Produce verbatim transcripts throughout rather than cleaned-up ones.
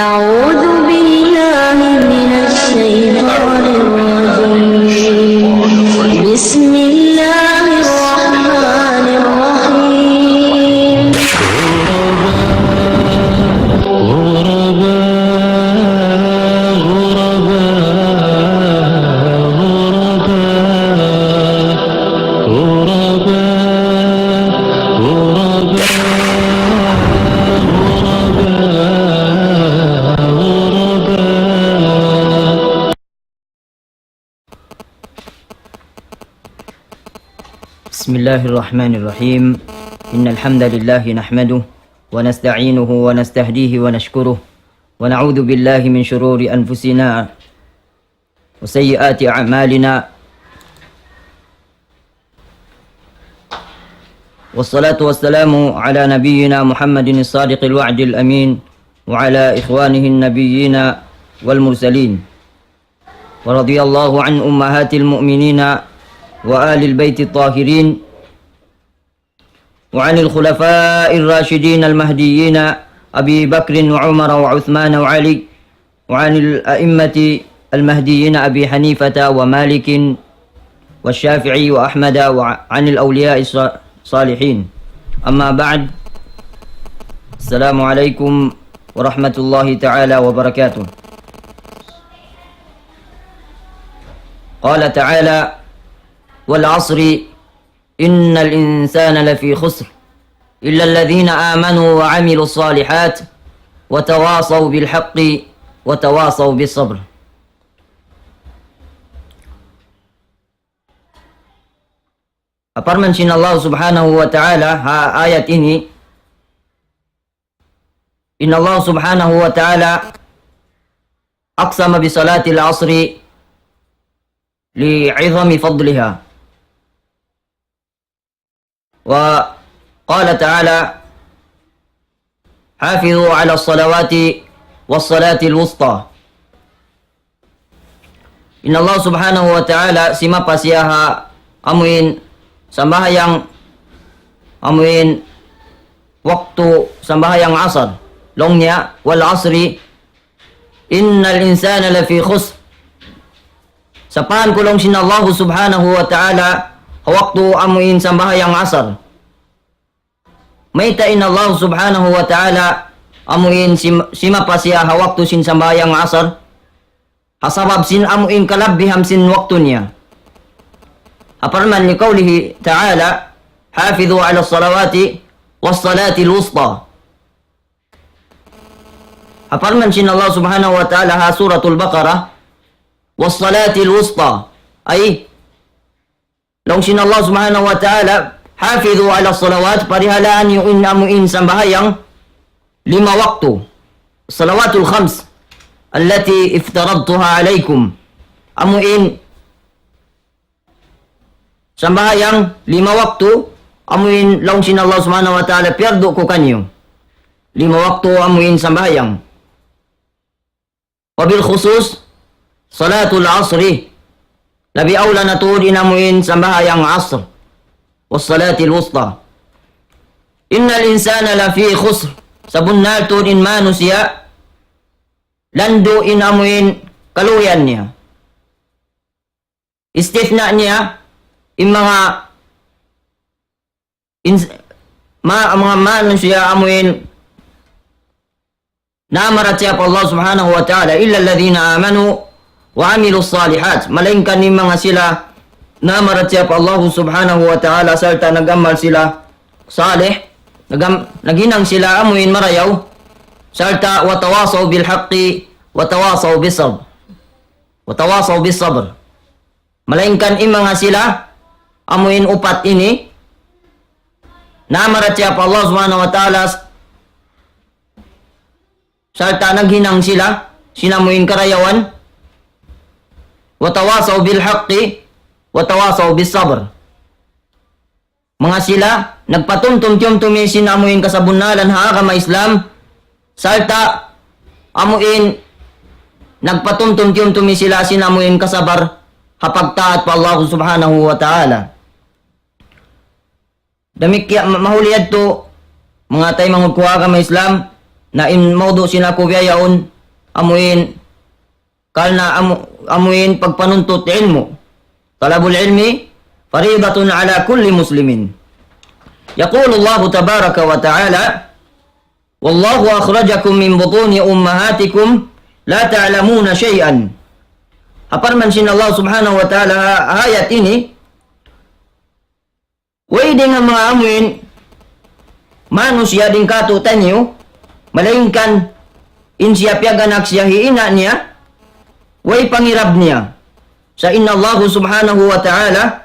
أعوذ بالله من الشيطان الرجيم. بسم الله الرحمن الرحيم. بسم الله الرحمن الرحيم. إن الحمد لله نحمده ونستعينه ونستهديه ونشكره، ونعوذ بالله من شرور أنفسنا وسيئات أعمالنا. والصلاة والسلام على نبينا محمد الصادق الوعد الأمين، وعلى إخوانه النبيين والمرسلين، ورضي الله عن أمهات المؤمنين وآل البيت الطاهرين، وعن الخلفاء الراشدين المهديين أبي بكر وعمر وعثمان وعلي، وعن الأئمة المهديين أبي حنيفة ومالك والشافعي وأحمد، وعن الأولياء الصالحين. أما بعد، السلام عليكم ورحمة الله تعالى وبركاته. قال تعالى: والعصر إن الإنسان لفي خسر، إلا الذين آمنوا وعملوا الصالحات وتواصوا بالحق وتواصوا بالصبر. Parman sin Allah Subhanahu wa Ta'ala ha ayat ini, إن الله سبحانه وتعالى أقسم بصلاة العصر لعظم فضلها. وقال تعالى: حافظوا على الصلوات والصلاة الوسطى. In Allah Subhanahu wa Ta'ala simapa siya ha amuin sambahayang, amuin waktu sambahayang asar. Laung niya, والعصر إن الإنسان لفي خسر. Sapaan ku laung sin Allah Subhanahu wa Ta'ala ha waktu amuin sambahayang asar. Mayta' in Allah Subhanahu wa Ta'ala amuin sim-, simapa siya ha waktu sin sambahayang asar? Ha sabab sin amuin kalabbihan sin waktu niya. Ha parman لقوله تعالى: حافظوا على الصلوات والصلاة الوسطى. Ha parman sin Allah Subhanahu wa Ta'ala ha Suratul Baqarah: والصلاة الوسطى. Ay, laung sin Allah Subhanahu wa Ta'ala, حافظوا على الصلوات, parihalaan niyu in amuin sambahayang lima waktu. الصلوات الخمس التي افترضتها عليكم. Amuin sambahayang lima waktu, amuin laung sin Allah Subhanahu wa Ta'ala, piyardu ku kaniyu. Lima waktu amuin sambahayang. وبالخصوص صلاة العصر. Labi awla na tuud in amuin sambahayang asr. والصلاة الوسطى. إن الإنسان لفي خسر. Sabunnal tuud in manusiya', landu' in amuin kalugian niya. Istithna niya, in manga ins-, ma-, manga manusiya' amuin namarachaya pa Allah Subhanahu wa Ta'ala, إلا الذين آمنوا وعملوا الصالحات. Malaingkan in manga sila namarachaya pa Allah Subhanahu wa Ta'ala, sarta' nag-amal sila salih, nagam-, naghinang sila amuin marayaw, sarta' وتواصوا بالحق وتواصوا بالصبر. وتواصوا بالصبر. Malaingkan in manga sila, amuin upat ini, namarachaya pa Allah Subhanahu wa Ta'ala, sarta' naghinang sila sin amuin karayawan, وتواصوا بالحق وتواصوا بالصبر. Manga sila, nagpatumtum-tiyumtumi sin amuin kasabunnalan ha agama Islam, sarta' amuin nagpatumtum-tiyumtumi sila sin amuin kasabar ha pagtaat pa Allah Subhanahu wa Ta'ala. Damikkiyan, ma-, mahuli yadtu, manga taymanghud ku ha agama Islam, Na in mawdu' sin aku biya' yaun, amuin, karna' amu-, amuin pagpanuntut ilmu'. طلب العلم فريضة على كل مسلم. يقول الله تبارك وتعالى: والله أخرجكم من بطون أمهاتكم لا تعلمون شيئا. Ha parman sin Allah Subhanahu wa Ta'ala ha ayat ini, way dayn ha manga amuin manusiya' dayn kātu'niyu, malaingkan in siya piyag-anak siya hi ina' niya, way pangirab niya. Sa' in Allah Subhanahu wa Ta'ala,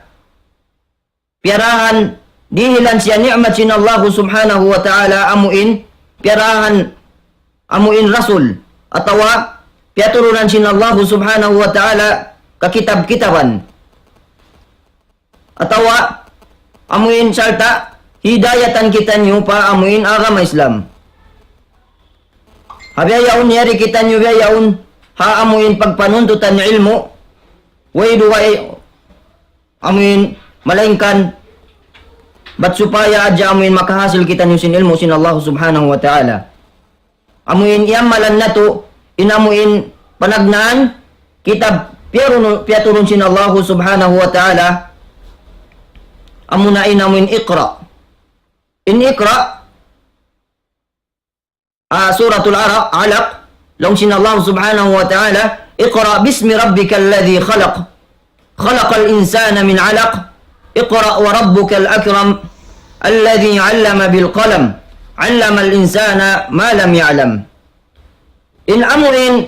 piyarahan, dihilan siya ni'mat sin Allah Subhanahu wa Ta'ala amuin, piyarahan amuin rasul, atawa piyaturunan sin Allah Subhanahu wa Ta'ala kakitab-kitaban. Atawa amuin sarta' hidayatan kitaniyu pa amuin agama Islam. Ha biya' yaun yari kitaniyu biya' yaun ha amuin pagpanuntutan ilmu', way duway amuin, malaingkan, bat supaya hadja amuin makahasil kitaniyu sin ilmu' sin Allah Subhanahu wa Ta'ala. Amuin iyamalan natu', in amuin panagnaan, kitab piyarunu-, piyaturun sin Allah Subhanahu wa Ta'ala, amuna in amuin Iqra. In Iqra, ah, Suratul Ara-, Alaq, laung sin Allah Subhanahu wa Ta'ala, اقرأ باسم ربك الذي خلق، خلق الإنسان من علق، اقرأ وربك الأكرم، الذي علم بالقلم، علم الإنسان ما لم يعلم. In amuin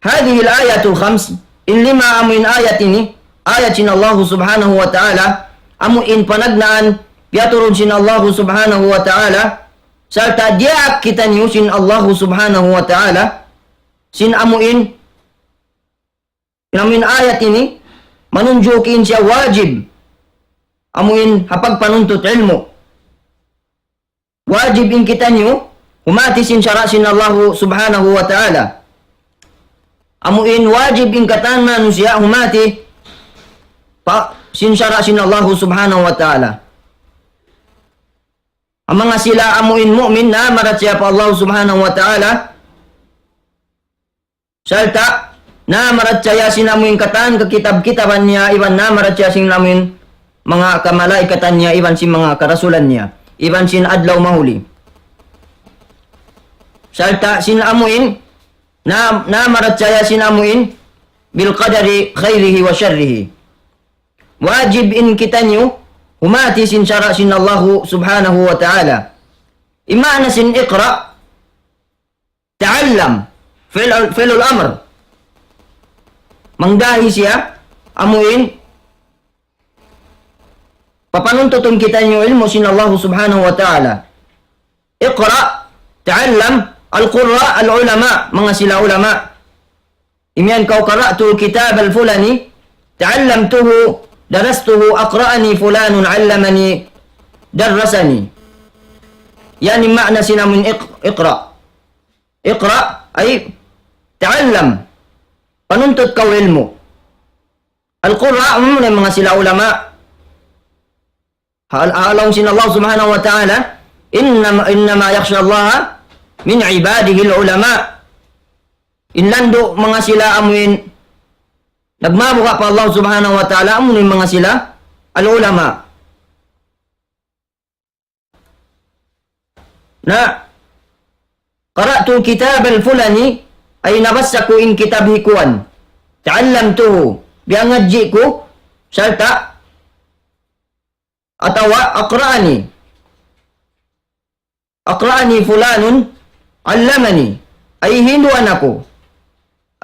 هذه الآيات الخمس, in lima amuin ayat ini, ayat sin Allah Subhanahu wa Ta'ala, amuin panagnaan, piyaturun sin Allah Subhanahu wa Ta'ala, sarta' diyaak kitaniyu sin Allah Subhanahu wa Ta'ala, sin amuin, amuin ayat ini, manunjuki in siya wajib, amuin ha pagpanuntut ilmu'. Wajib in kitaniyu, humati sin sara' sin Allahu Subhanahu wa Ta'ala. Amu in wajib in katan manusiya' humati pa sin sara' sin Allahu Subhanahu wa Ta'ala. Amu nga sila amu in mu'min na marachaya pa Allahu Subhanahu wa Ta'ala. Sarta' na marachaya sin amu in katan kakitab-kitaban niya, iban na marachaya sin amu in manga kamalaikatan niya, iban sin manga karasulan niya, iban sin adlaw mahuli. Sarta' sin amu in na, na marachaya sin amu in بالقدر خيره وشره. Wajib in kitaniyu humati sin sara' sin Allahu Subhanahu wa Ta'ala. In maana sin iqra', ta'allam, fi'l, fi'lul amr. Mangdahi siya, amu in, papanuntutun kitaniyu ilmu' sin Allahu Subhanahu wa Ta'ala. Iqra', ta'allam, al-qurra, al-ulama, manga sila ulama. Imiyan kaw قرأت الكتاب الفلاني تعلمته درسته أقرأني فلان علمني درسني. Yan in maana sin amu in iq-, iqra'. Iqra' ay ta'allam. Panuntut kaw ilmu'. Al-qurra', amu na in manga sila ulama. Ha, ha laung sin Allah Subhanahu wa Ta'ala, إنما، إنما يخشى الله من عباده العلماء. In landu' manga sila amu in nagmabuga' pa Allah Subhanahu wa Ta'ala, amu in manga sila al-ulama. Na, قرأت الكتاب الفلاني, ay nabassa ku in kitab hi kuwan. تعلمته, biyangadji' ku, sarta', atawa أقرأني. أقرأني فلان علمني, ay hinduan aku.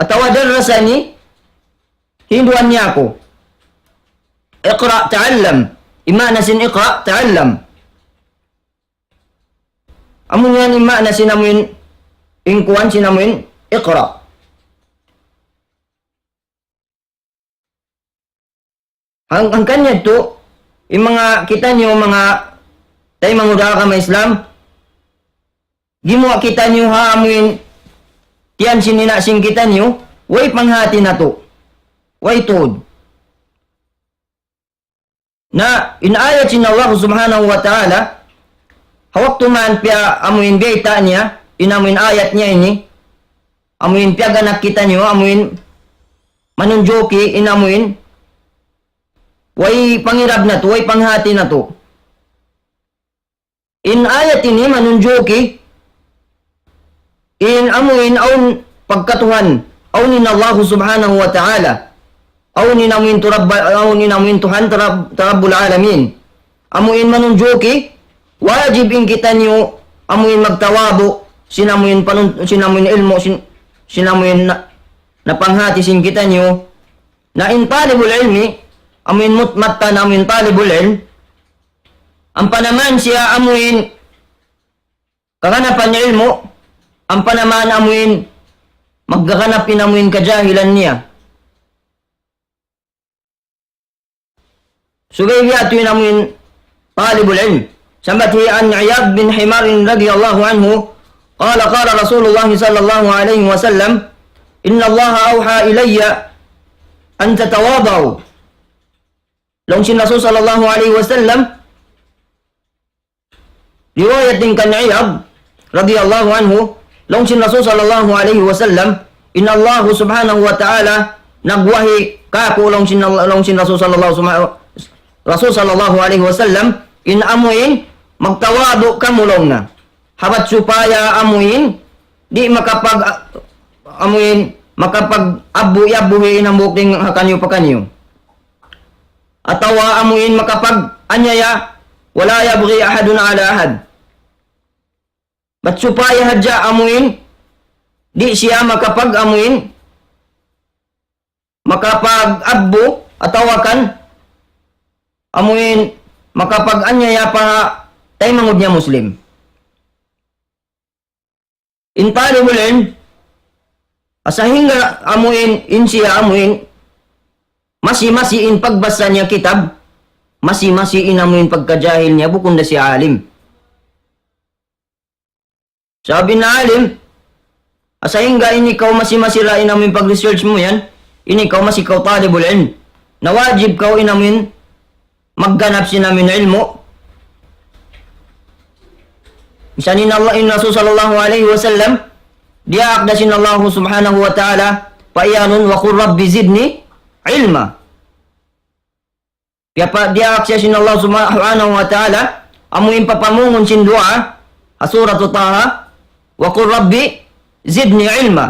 Atawa درسني, hinduan niya aku. Iqra' ta'allam. In maana sin iqra' ta'allam. Amu yan in maana sin amu in, in kuwan sin amu in iqra'. Hang-, hangkan yadtu, in manga kitaniyu, manga taymanghud ha agama Islam, gimuwa' kitaniyu ha amu in tiyan sin ina' sin kitaniyu, way panghati natu', way tuud. Na in ayat sin Allah Subhanahu wa Ta'ala, ha waktu man piya amu in bayta' niya, in amuin ayat niya ini, amuin piyaganap kitaniyu, amuin manunjuki, in amuin way pangirab natu', way panghati natu'. In ayat ini manunjuki in amuin awn pagkatuhan, awn in Allah subhanahu wa ta'ala, awn in amuin tu Rabb-, awn in amuin Tuhan tu Rabb-, tu Rabbul Alamin. Amuin manunjuki, wajib in kitaniyu amuin magtawadhu' sin amuin panun-, sin amuin ilmu', sin, sin amuin na-, napanghati sin kitaniyu. Na in talibul ilmi, amuin mut-, mattan amuin talibul ilm, ampa na man siya amuin kaganapan ilmu', ampa na man amuin maggaganap in amuin kajahilan niya. Subay biya' tuud in amuin talibul ilm. Sambat hi an Iyad bin Himar radiyallahu anhu, قال قال رسول الله صلى الله عليه وسلم إن الله أوحى إلي أن تتواضعوا. Laung sin Rasul sallallahu alayhi wasallam, riwayat dayn kan Iyad radiyallahu anhu, laung sin Rasul sallallahu alayhi wasallam, in Allah subhanahu wa ta'ala nagwahi kāku' laung sin Allah, laung sin Rasul sallallahu suma-, Rasul sallallahu alayhi wasallam, in amuin magtawadhu' kamu laung niya. Habat supaya amuin di' makapag-, amuin makapag-abbu-yabbuhi in hambuuk dayn ha kaniyu pa kaniyu. Atawa amuin makapag-anyaya, ولا يبغي أحد على أحد. Bat supaya hadja amuin, di' siya makapag-amuin, makapag-abbu, atawa kan, amuin, makapag-anyaya pa taymanghud niya Muslim. In talibul ilm, sahingga amuin, in siya amuin, masi-masi in pagbasa niya kitab, masi-masi in amuin pagkajahil niya, bukun da siya alim. Sabab in alim, sahingga in ikaw masi-masi ra in amuin pag-research mu yan, in ikaw masi kaw talibul ilm. Na wajib kaw in amuin magganap sin amuin ilmu'. Misan in Allah, in Rasul sallallahu alayhi wasallam, diyaak da sin Allah subhanahu wa ta'ala, pa iyanun, وقل رب زدني علما. Kiyapa-, diyaak siya sin Allah subhanahu wa ta'ala, amuin papamungun sin duwaa, ha Surat Taha, وقل رب زدني علما.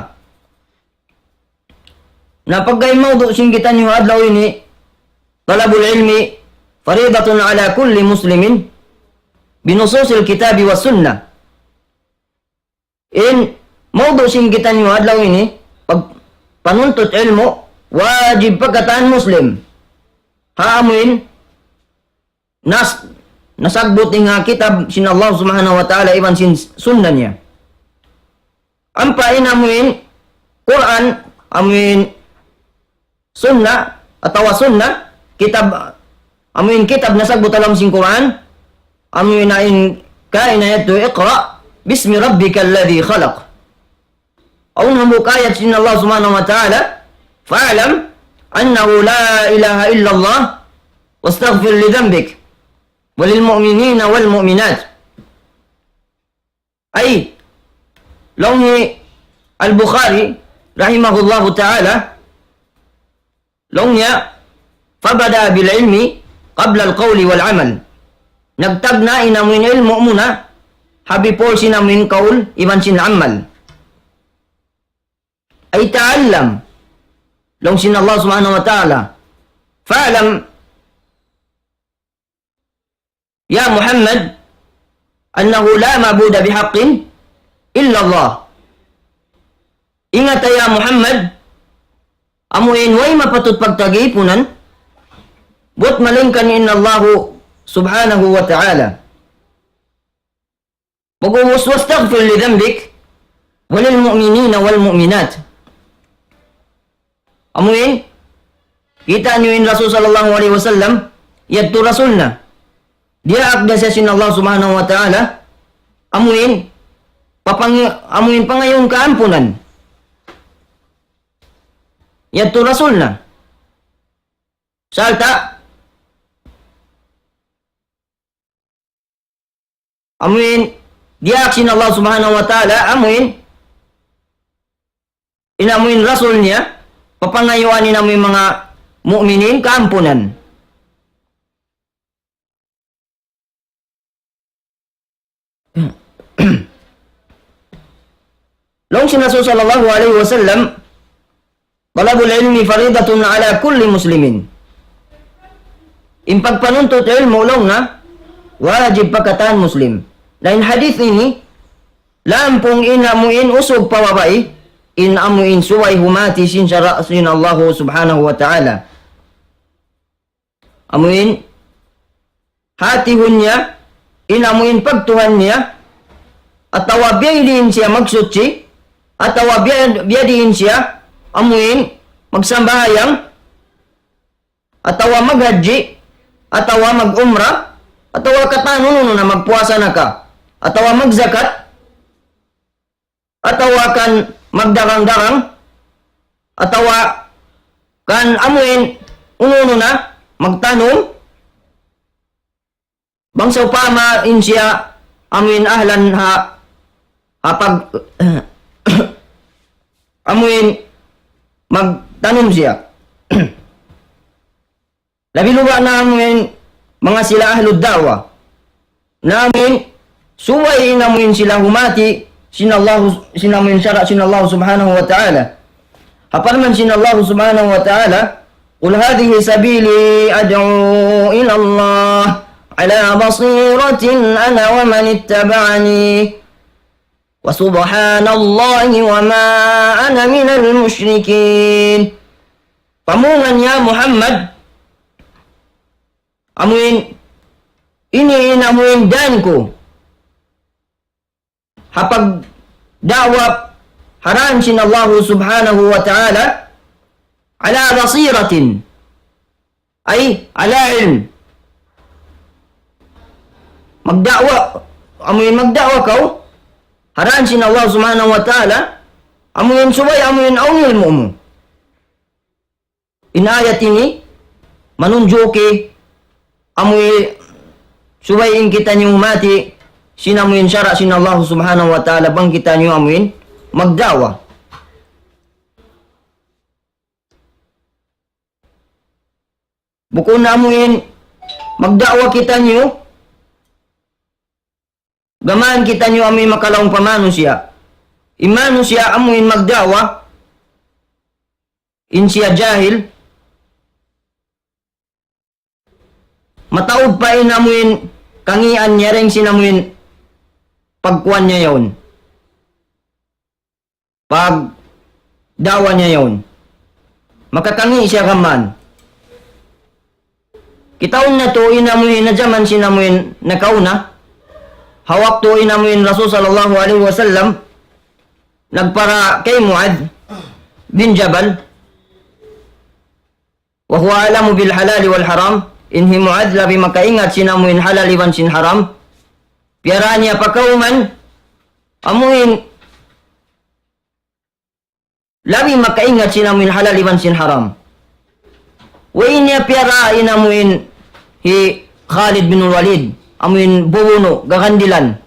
Na pagga in mawdu' sin kitaniyu adlaw ini, طلب العلم فريضة على كل مسلم بنصوص الكتاب والسنة. In mawdu' sin kitaniyu adlaw ini, pag-, panuntut ilmu', wajib pa katan Muslim. Ha amuin, nas-, nasabbut dayn ha kitab sin Allah subhanahu wa ta'ala iban sin sunnah niya. Ampa in amuin Qur'an, amuin sunnah, atawa sunnah, kitab, amuin kitab nasabbut ha lawm sin Qur'an, amuin in kaina yadtu اقرأ باسم ربك الذي خلق. Awn hambuuk ayat sin Allah subhanahu wa ta'ala, فاعلم أنه لا إله إلا الله واستغفر لذنبك وللمؤمنين والمؤمنات. Ay, laung hi Al-Bukhari, rahimahullahu ta'ala, laung niya, فبدأ بالعلم قبل القول والعمل. Nagtagna' in amuin ilmu' muna, ha before sin amuin kaul, iban sin amal. Ay ta'allam, laung sin Allah subhanahu wa ta'ala, فاعلم يا محمد أنه لا معبود بحق إلا الله. Ingata ya Muhammad, amuin way mapatut pagtagipunan, buwat malaingkan in Allahu subhanahu wa ta'ala. Pag-ubus, واستغفر لذنبك وللمؤمنين والمؤمنات. Amuin, kita' niyu in Rasul sallallahu alayhi wasallam, yadtu Rasul na. Diyaak da siya sin Allah subhanahu wa ta'ala, amuin, papang-, amuin pangayuun kaampunan. Yadtu Rasul na. Sarta', amuin diyaak sin Allah Subhanahu wa Ta'ala, amuin, in amuin Rasul niya, papangayuan in amuin manga mu'minin kaampunan. Laung sin Rasul sallallahu alayhi wasallam, "Talabul ilmi faridatun ala kulli muslimin." In pagpanuntut ilmu' laung niya, wajib pa katan Muslim. Na in hadith ini, lampung in amuin usug pa babai, in amuin subay humati sin sara' sin Allahu Subhanahu wa Ta'ala. Amuin hatihun niya, in amuin pagtuhan niya, atawa biya' diin siya magsuchi, atawa biya', biya' diin siya, amuin magsambahayang, atawa maghajji, atawa mag-umrah, atawa katan unu-unu na, magpuasa na ka, atawa magzakat, atawa kan magdagang-dagang, atawa kan amuin unu-unu na, magtanum, bang sawpama in siya amuin ahlan ha, ha pag-, amuin magtanum siya. Labi luba' na amuin manga sila ahlud da'wah. Na amuin subay in amuin sila humati sin Allahu, sin amuin sara' sin Allahu Subhanahu wa Ta'ala. Ha parman sin Allahu Subhanahu wa Ta'ala, "Qul hadhihi sabili ad'u ila Allah ala basiratin ana wa man ittaba'ani. Wa subhanallahi wa ma ana minal mushrikin." Pamungan ya Muhammad, amuin, ini in amuin dan ku ha pagda'wa ha dan sin Allahu Subhanahu wa Ta'ala, ala basiratin, ay ala ilm. Magda'wa, amuin magda'wa kaw ha dan sin Allah Subhanahu wa Ta'ala, amuin subay, amuin awn ilmu' mu. In ayat ini manunjuki amuin subay in kitaniyu humati sin amuin sara' sin Allah Subhanahu wa Ta'ala bang kitaniyu amuin magda'wa. Bukun amuin magda'wa kitaniyu, gām kitaniyu amuin makalaung pa manusiya'. In manusiya' amuin magda'wa, in siya jahil, mataud pa in amuin kangīan niya dayn sin amuin pagkuwan niya yaun. Pagda'wa niya yaun, makakangī' siya gām. Kitaun natu' in amuin ha jaman sin amuin nakauna, ha waktu in amuin Rasul sallallahu alayhi wasallam nagpara kay Muadh bin Jabal, وهو أعلم بالحلال والحرام. In hi Muadh labi makaingat sin amuin halal iban sin haram. Piyarā niya pa kawman amuin labi makaingat sin amuin halal iban sin haram. Way niya piyarā in amuin hi Khalid bin Walid, amuin bubunu', gagandilan.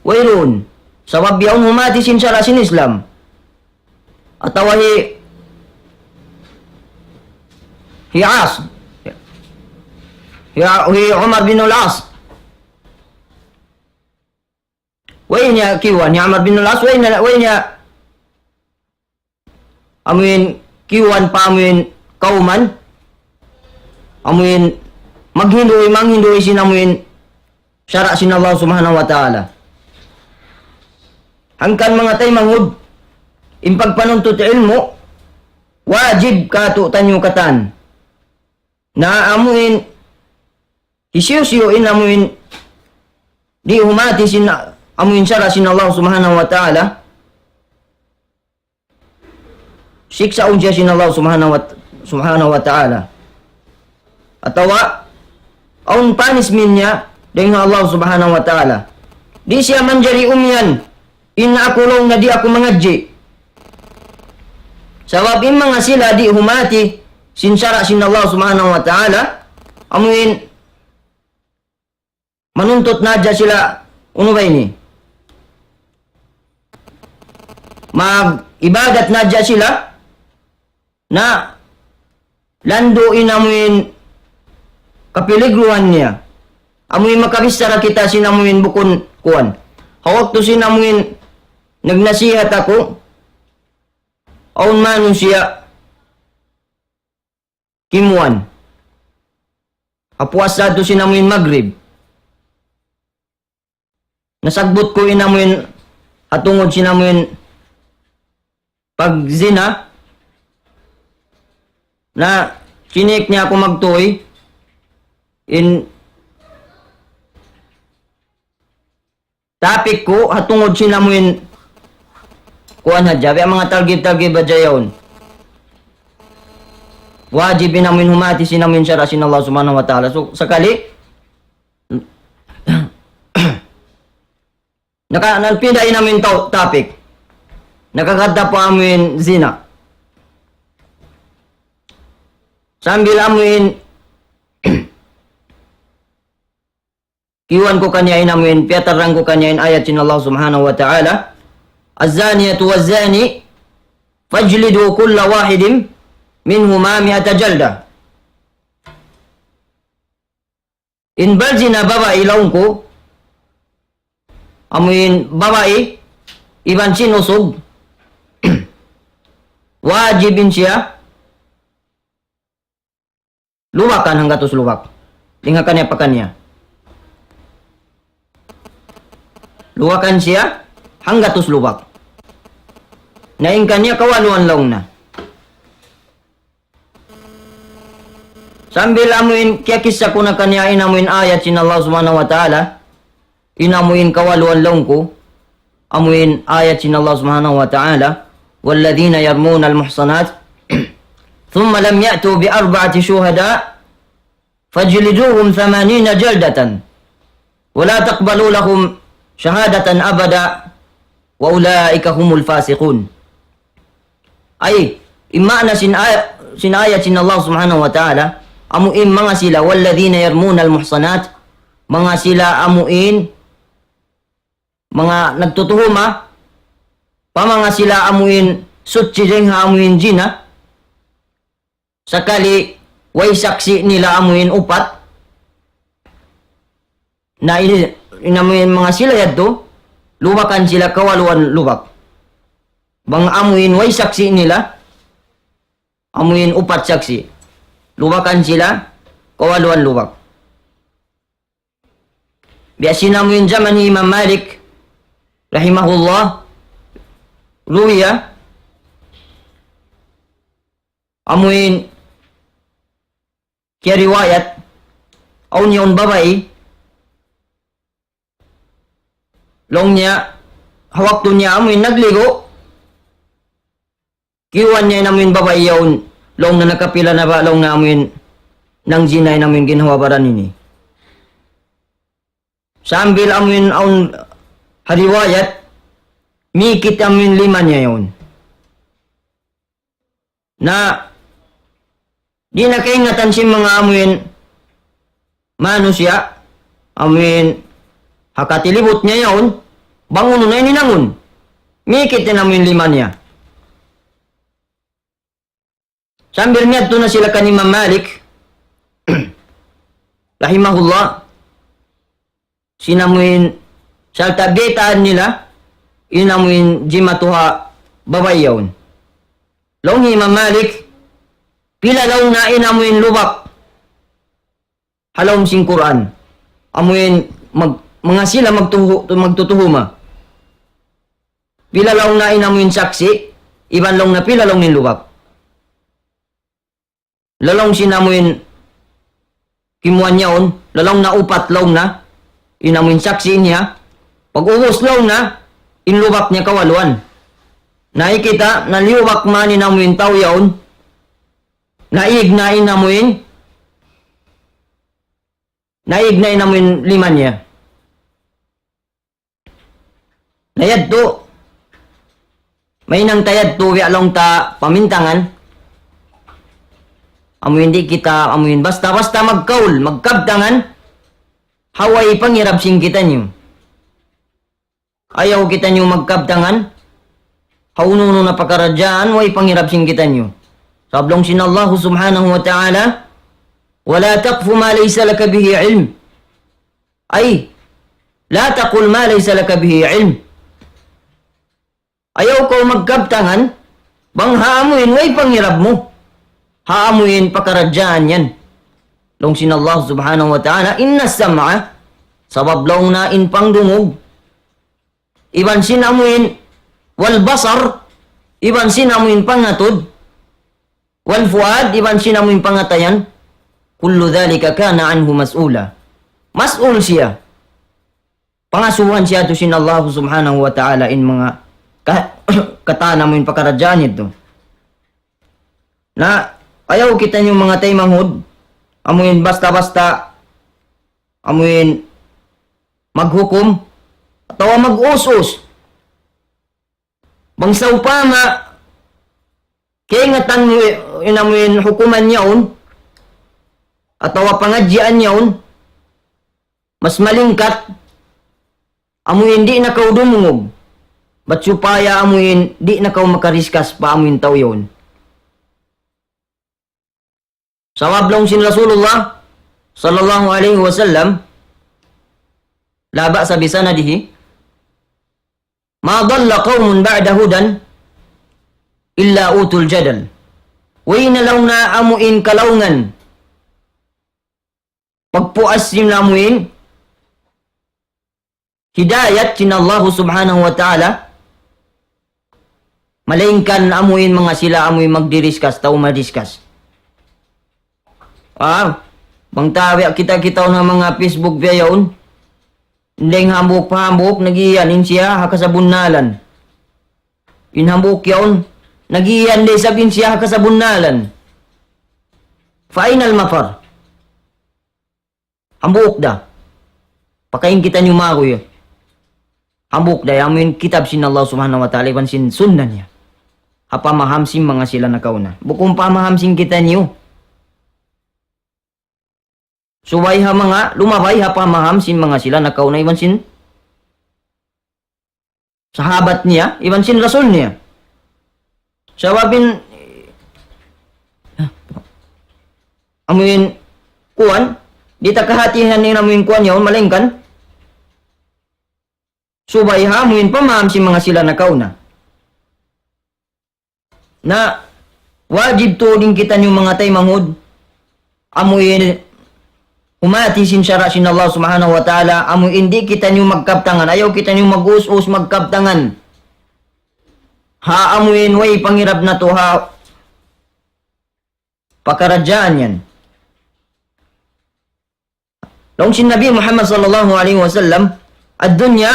Wayruun. Sabab yaun humati sin sara' sin Islam. Atawa hi, hi As. Hi, hi Umar bin Al-As. Way niya kiyuwan, hi Umar bin Al-As, way niya, way niya amuin kiyuwan pa amuin kawman, amuin maghinduy, manghinduy sin amuin sara' sin Allah Subhanahu wa Ta'ala. Hangkan manga taymanghud, in pagpanuntut ilmu', wajib kātu'niyu katan. Na amuin hisiyu-siyu in amuin di' humati sin amuin sara' sin Allah Subhanahu wa Ta'ala, siksaun siya sin Allah Subhanahu wa, Subhanahu wa Ta'ala. Atawa awn punishment niya dayn ha Allah Subhanahu wa Ta'ala. Di' siya manjari umiyan, in aku laung niya di' aku mangadji'. Sabab in manga sila di' humati sin sara' sin Allah Subhanahu wa Ta'ala, amuin manuntut na hadja sila Unu ba ini? Mag-ibadat na hadja sila, na landu' in amu in kapiligruhan niya. Amu in makabichara kita sin amu in bukun kuwan. Ha waktu sin amu in nagnasihat aku, awn manusiya' kimuwan. Ha puas sadtu sin amu in Magrib. Nasagbut ku in amu in, ha tungud sin amu in pagzina, na chinik niya aku magtuy, in topic ku, ha tungud sin amu in, kuwan hadja, biya' manga targhib-targhib hadja yaun. Wajib in amu in humati sin amu in sara' sin Allah Subhanahu wa Ta'ala. So, sakali, naka-, nagpinda in amu in tau-, topic. Nakakadda pa amu in zina. Sambil amu in kiyuwan ku kaniya in amu in, piyatarrang ku kaniya in ayat sin Allah Subhanahu wa Ta'ala, "الزانية والزاني فاجلدوا كل واحد منهما مائة جلدة." In barzina babai laung ku, amu in babai, iban sin usug, wajib in siya lubakan hanggatus lubak. Dayn ha kaniya pa kaniya. Lubakan siya hanggatus lubak. Na in kaniya kawaluan laung na. Sambil amu in kiyakissa ku na kaniya in amu in ayat sin Allah Subhanahu wa Ta'ala, in amu in kawaluan laung ku, amu in ayat sin Allah Subhanahu wa Ta'ala, "والذين يرمون المحصنات ثم لم يأتوا بأربعة شهداء فاجلدوهم ثمانين جلدة ولا تقبلوا لهم شهادة أبدا وأولئك هم الفاسقون." Ay, in maana sin ay-, sin ayat sin Allah Subhanahu wa Ta'ala, amu in manga sila, "والذين يرمون المحصنات", manga sila amu in, manga nagtutuhuma, pa manga sila amu in, suchi dayn ha amu in zina, sakali way saksi' nila amu in upat, na in, in amu in manga sila yadtu, lubakan sila kawaluan lubak. Bang amu in way saksi' nila, amu in upat saksi', lubakan sila kawaluan lubak. Biya' sin amu in jaman hi Imam Malik, rahimahullah, ruwiya, amu in kiyariwayat, awn yaun babai, laung niya, ha waktu niya amu in nagligu', kiyuwan niya in amu in babai yaun, laung niya nakapila na ba, laung niya amu in nangzina in amu in ginhawa-baran ini. Sambil amu in awn ha riwayat, mikit amu in lima niya yaun. Na, di' na kaingatan sin manga amu in manusiya', amu in ha katilibut niya yaun, bang unu na in hinangun. Mikit in amu in lima niya. Sambil miyadtu na sila kan Imam Malik, rahimahullah, sin amu in sarta' biyaytaan nila, in amu in jimatu ha babai yaun. Laung hi Imam Malik, pila laung na in amu in lubak ha lawm sin Qur'an. Amu in mag-, manga sila magtuhu-, magtutuhuma. Pila laung na in amu in saksi', iban laung na pila laung in lubak. Laung sin amu in kimuwan yaun, laung na upat laung na, in amu in saksi' niya, pag-ubus laung na, in lubak niya kawaluan. Na hikita', na liyubak man in amu in tau yaun, naig na in amu in, naig na in amu in lima niya. Na yadtu, mahinang ta yadtu, biya' laung ta pamintangan. Amu in di' kita, amu in basta-basta magkaul, magkabtangan, ha way pangirab sin kitaniyu. Ayaw kitaniyu magkabtangan ha unu-unu na pakaradjaan, way pangirab sin kitaniyu. Sabab laung sin Allah subhanahu wa ta'ala, ولا تقف ما ليس لك به علم. Ay, لا تقل ما ليس لك به علم. Ayaw kaw magkabtangan bang ha amuin way pangirab mu ha amuin pakaradjaan yan. Laung sin Allah subhanahu wa ta'ala, إن السمع, sabab laung niya in pangdungug, iban sin amuin, والبصر, iban sin amuin pangatud, والفؤاد, iban sin amuin pangatayan, كل ذلك كان عنه مسؤولا. Mas'ul siya. Pangasubuhan siya tu sin Allah subhanahu wa ta'ala in manga ka-, katan amuin pakaradjaan yadtu. Na, ayaw kitaniyu manga taymanghud, amuin basta-basta, amuin maghukum, atawa mag-us-us. Bang sawpama, kaingatan mu in amuin hukuman yaun, atawa pangadjian yaun, mas malingkat, amuin di' na kaw dumungug, bat supaya amuin di' na kaw makariskas pa amuin tau yaun. Sabab laung sin Rasulullah sallallahu alayhi wasallam, لا بأس بسنده، ما ضل قوم بعد هدى إلا أوتوا الجدل. Way na laung niya amuin kalaungan pagpuas sin amuin hidayat sin Allah subhanahu wa ta'ala, malaingkan amuin manga sila amuin magdiriskas, tau madiskas. Ah, bang ta biya' kita-kita na manga Facebook biya' yaun. Dayng hambuuk pa hambuuk, nagiyan in siya ha kasabunnalan. In hambuuk yaun, nagiyan da isab in siya ha kasabunnalan. فأين المفر؟ Hambuuk da. Pakain kitaniyu maguy. Hambuuk da, amuin kitab sin Allah subhanahu wa ta'ala, iban sin sunnah niya. Ha pamaham sin manga sila nakauna. Bukun pamaham sin kitaniyu. Subay ha manga, lumabay ha pamaham sin manga sila nakauna, iban sin sahabat niya, iban sin rasul niya. Sabab in, amuin, kuwan, di' ta kahatihan in amuin kuwan yaun, malaingkan subay ha amuin pamaham sin manga sila nakauna. Na wajib tuud in kitaniyu manga taymanghud, amuin humati sin sara' sin Allah subhanahu wa ta'ala, amuin di' kitaniyu magkabtangan, ayaw kitaniyu mag-us-us magkabtangan. Ha amuin way pangirab natu' ha pakaradjaan yan. Laung sin Nabi Muhammad sallallahu alayhi wasallam, الدنيا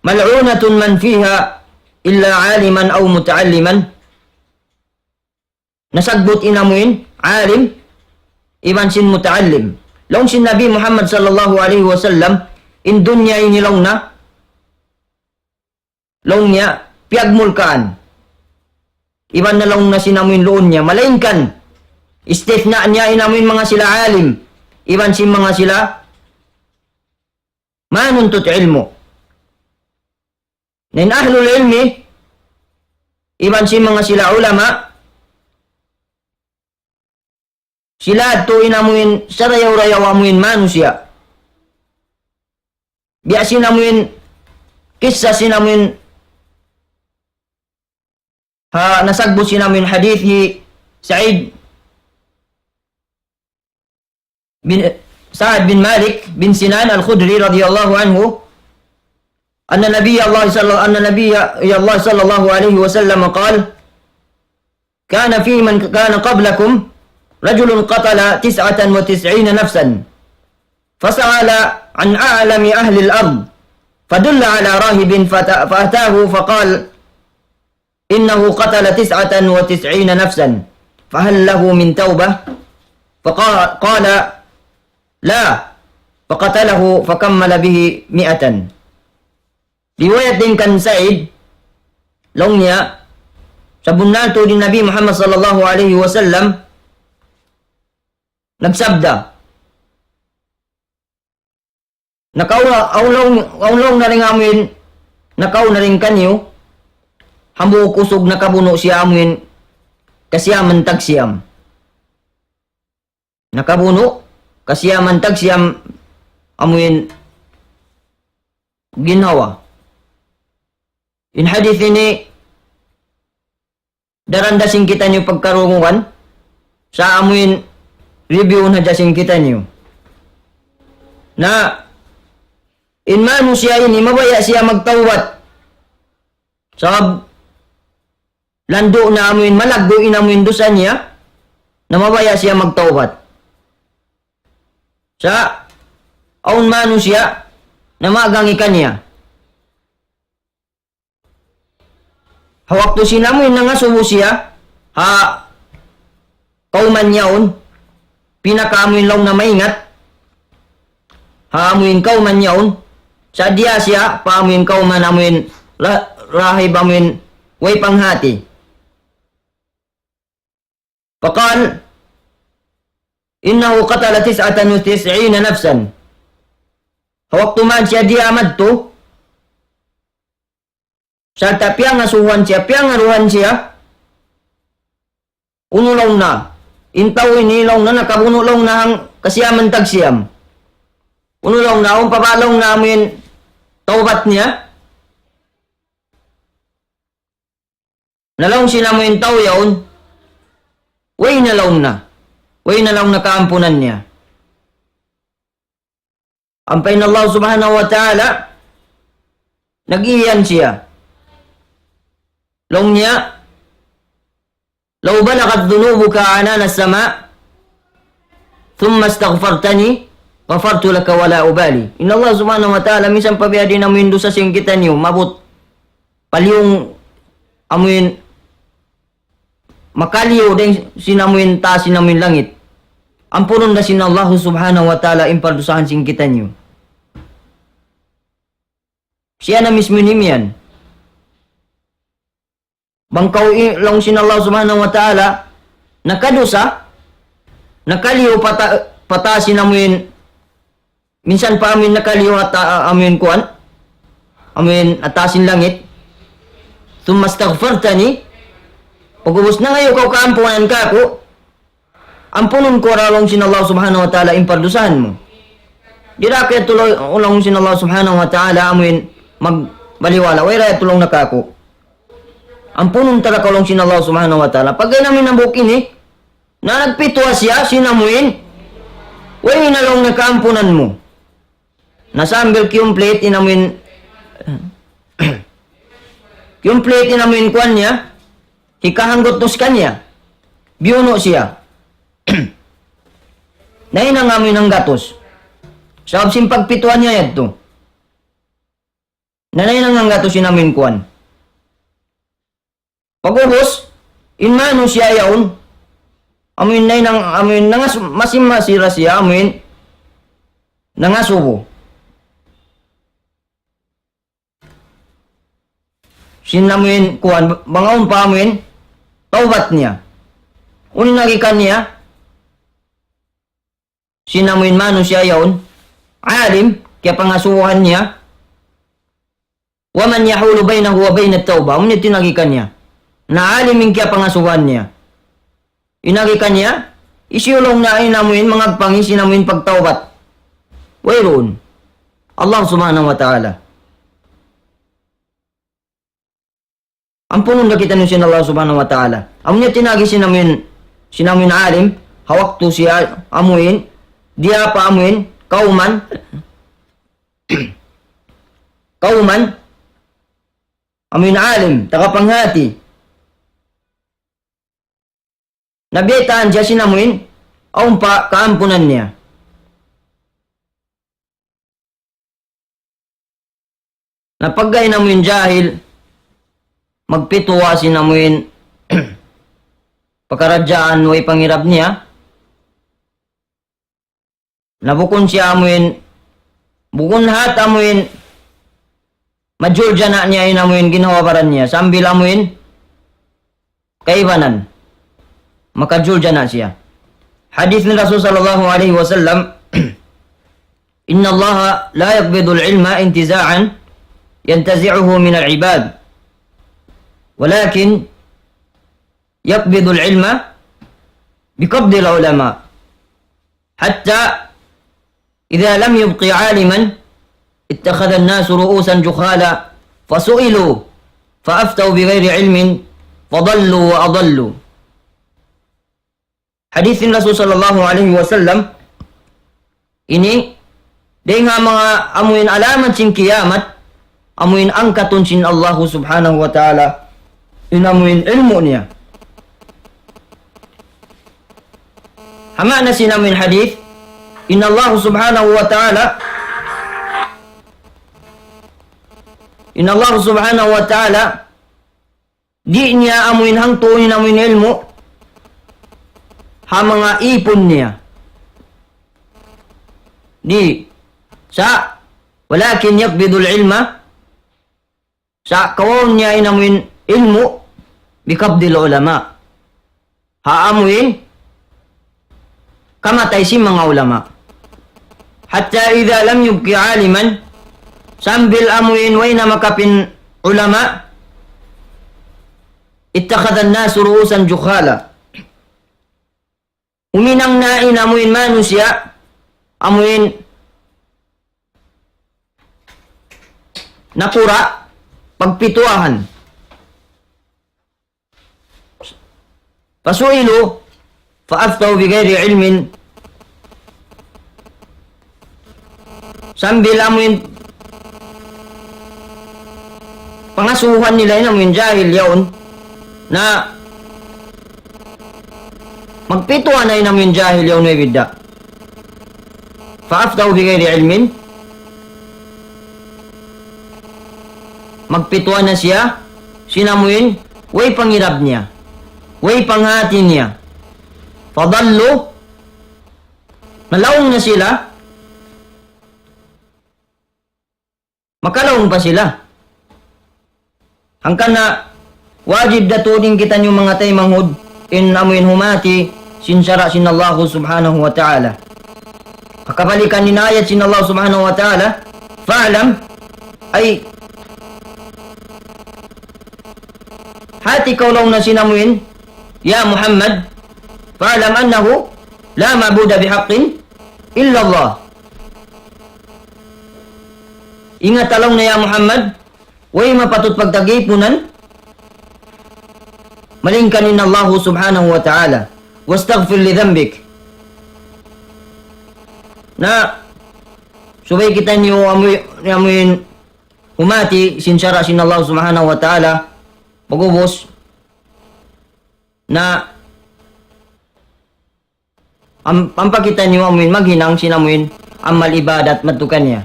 ملعونة من فيها إلا عالما أو متعلما. Nasabbut in amuin alim, iban sin muta'allim. Laung sin Nabi Muhammad sallallahu alayhi wasallam, in dunya ini laung niya, laung niya, piyagmulkaan. Iban na laung niya sin amuin luun niya. Malaingkan, istithna niya in amuin manga sila alim. Iban sin manga sila manuntut ilmu'. Na in ahlul ilmi, iban sin manga sila ulama, sila tuud in amuin sarayaw-rayaw amuin manusiya'. Biya' sin amuin kissa sin amuin ha nasabbut sin amuin hadith hi Sa'id bin, Sa'ad bin Malik bin Sinan Al-Khudri radiyallahu anhu, أن نبي الله صلى، أن نبي الله صلى الله عليه وسلم قال: كان في من كان قبلكم رجل قتل تسعة وتسعين نفسا، فسأل عن أعلم أهل الأرض، فدل على راهب فت-، فأتاه فقال: إنه قتل تسعة وتسعين نفسا، فهل له من توبة؟ فقا-، قال: لا، فقتله فكمل به مائة. Riwayat dayn kan Sa'id, laung niya, sabunnal tuud in Nabi Muhammad sallallahu alayhi wasallam nagsabda, nakauna, awn laung, awn laung niya dayn ha amuin nakauna dayn kaniyu, hambuuk usug nakabunu' siya amuin kasiyaman tagsiyam. Nakabunu', kasiyaman tagsiyam amuin ginhawa. In hadith ini, daran da sin kitaniyu pagkarungugan, sa' amuin review na da sin kitaniyu. Na, in manusiya' ini, mabaya' siya magtawbat. Sabab, landu' na amuin malaggu' in amuin dusa niya, na mabaya' siya magtawbat. Sa' awn manusiya' na magangi kaniya. Ha waktu sin amuin nangasubu siya, ha kawman yaun, pinaka amuin laung na maingat, ha amuin kawman yaun, sa' diya siya pa amuin kawman amuin ra-, rahib amuin way panghati. فقال: إنه قتل تسعة وتسعين نفسا. Ha waktu man siya diya madtu, sarta' piyangasubuhan siya, piyangaruhan siya, unu laung na, in tau ini laung na nakabunu' laung na hang kasiyaman tagsiyam. Unu laung na, awn pa ba laung na amuin tawbat niya? Na laung sin amuin tau yaun, way na laung na. Way na laung na kaampunan niya. Ampa in Allah Subhanahu wa Ta'ala, nag-iyan siya. Laung niya, لو بلغت ذنوبك عنان السماء ثم استغفرتني غفرت لك ولا أبالي. In Allah Subhanahu wa Ta'ala, minsan pa biya' diin amuin dusa sin kitaniyu, maabut paliyung amuin makaliyu dayn sin amuin taas sin amuin langit. Ampunun da sin Allah Subhanahu wa Ta'ala in pardusahan sin kitaniyu. Siya na mismu in imiyan. Bang kaw i-, laung sin Allah Subhanahu wa Ta'ala, nakadusa, nakaliyu pa ta-, pa taas sin amuin, minsan pa amuin nakaliyu ha ta-, amuin kuwan, amuin ha taas sin langit. ثم استغفرتني, pag'ubus nangayu' kaw kaampunan kāku', ampunun ku ra laung sin Allah Subhanahu wa Ta'ala in pardusahan mu. Di' da kaya tulung, laung sin Allah Subhanahu wa Ta'ala amuin magbaliwala', way ra tulung na kāku'. Ampunun ta ra kaw laung sin Allah Subhanahu wa Ta'ala. Pagga in amuin hambuuk ini, na nagpituwa siya sin amuin, way na laung na kaampunan mu. Na sambil kiyumplit in amuin, kiyumplit in amuin kuwan niya, hikahanggatus kaniya. Biyunu' siya. Nahinang amuin hanggatus. Sabab sin pagpituwa niya yadtu. Na nahinang hanggatus in amuin kuwan. Pag'ubus, in manusiya' yaun, amuin nahinang, amuin nangas-, masi-masi ra siya, amuin nangasubu. Sin amuin kuwan, bang awn pa amuin tawbat niya. Unu in agi kaniya, sin amuin manusiya' yaun, alim, kiyapangasubuhan niya, ومن يحول بينه وبين التوبة, amu in agi kaniya. Na alim in kiyapangasubuhan niya. In agi kaniya, hisiyu laung na in amuin mangagpang sin amuin pagtawbat? Wayruun. Allah Subhanahu wa Ta'ala. Ampunun da kitaniyu sin Allah Subhanahu wa Ta'ala. Amu in agi sin amuin, sin amuin alim, ha waktu siya amuin, diya pa amuin, kawman, kawman, amuin alim, taga panghati. Na biyaytaan siya sin amuin, awn pa kaampunan niya. Na pagga in amuin jahil, magpituwa sin amuin pakaradjaan way pangirab niya, na bukun siya amuin, bukun hat amuin, majuljana' niya in amuin ginhawa-baran niya, sambil amuin kaibanan, makajuljana' siya. Hadith ni Rasul sallallahu alayhi wasallam, إن الله لا يقبض العلم انتزاعا ينتزعه من العباد، ولكن يقبض العلم بقبض العلماء، حتى إذا لم يبق عالما اتخذ الناس رؤوسا جهالا فسئلوا فأفتوا بغير علم فضلوا وأضلوا. Hadith sin Rasul sallallahu alayhi wasallam ini, dayn ha manga amuin alamat sin kiyamat, amuin angkatun sin Allahu subhanahu wa ta'ala in amuin ilmu' niya. Ha maana sin amuin hadith, in Allahu subhanahu wa ta'ala, in Allahu subhanahu wa ta'ala, di' niya amuin hangtuun in amuin ilmu' ha manga ipun niya. Di'. Sa', ولكن يقبض العلم, sa' kawaun niya in amuin ilmu' بقبض العلماء. Ha amuin kamatay sin manga ulama. حتى إذا لم يبق عالما, sambil amuin way na makapin ulama, اتخذ الناس رؤوسا جهالا. Huminang na in amuin manusiya', amuin nakura', pagpituahan. فسئلوا فأفتوا بغير علم. Sambil amuin pangasubuhan nila in amuin jahil yaun, na magpituwa na in amuin jahil yaun, way bidda'. فأفتوا بغير علم. Magpituwa na siya sin amuin way pangirab niya, way panghati niya. فضلوا, nalaung na sila, makalaung pa sila. Hangkan na wajib da tuud in kitaniyu manga taymanghud in amuin humati sin sara' sin Allahu subhanahu wa ta'ala. Kabalikan in ayat sin Allah subhanahu wa ta'ala, فاعلم, ay, hati kaw laung na sin amuin, ya Muhammad, فاعلم أنه لا معبود بحق إلا الله. Ingat laung na ya Muhammad, way mapatut pagtagipunan malaingkan in Allahu subhanahu wa ta'ala. واستغفر لذنبك. Na, subay kitaniyu amuin, amuin humati sin sara' sin Allah subhanahu wa ta'ala, pag'ubus, na am-, ampa kitaniyu amuin maghinang sin amuin amal ibadat madtu kaniya.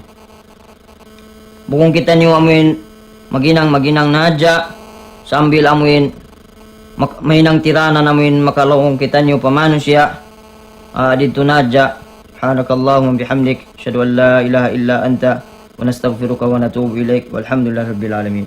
Bukun kitaniyu amuin maghinang, maghinang na hadja, sambil amuin mak-, mahinang tiranan amuin makalaung kitaniyu pa manusiya', ah, didtu na hadja. سبحانك اللهم وبحمدك، أشهد أن لا إله إلا أنت، ونستغفرك ونتوب إليك، والحمد لله رب العالمين.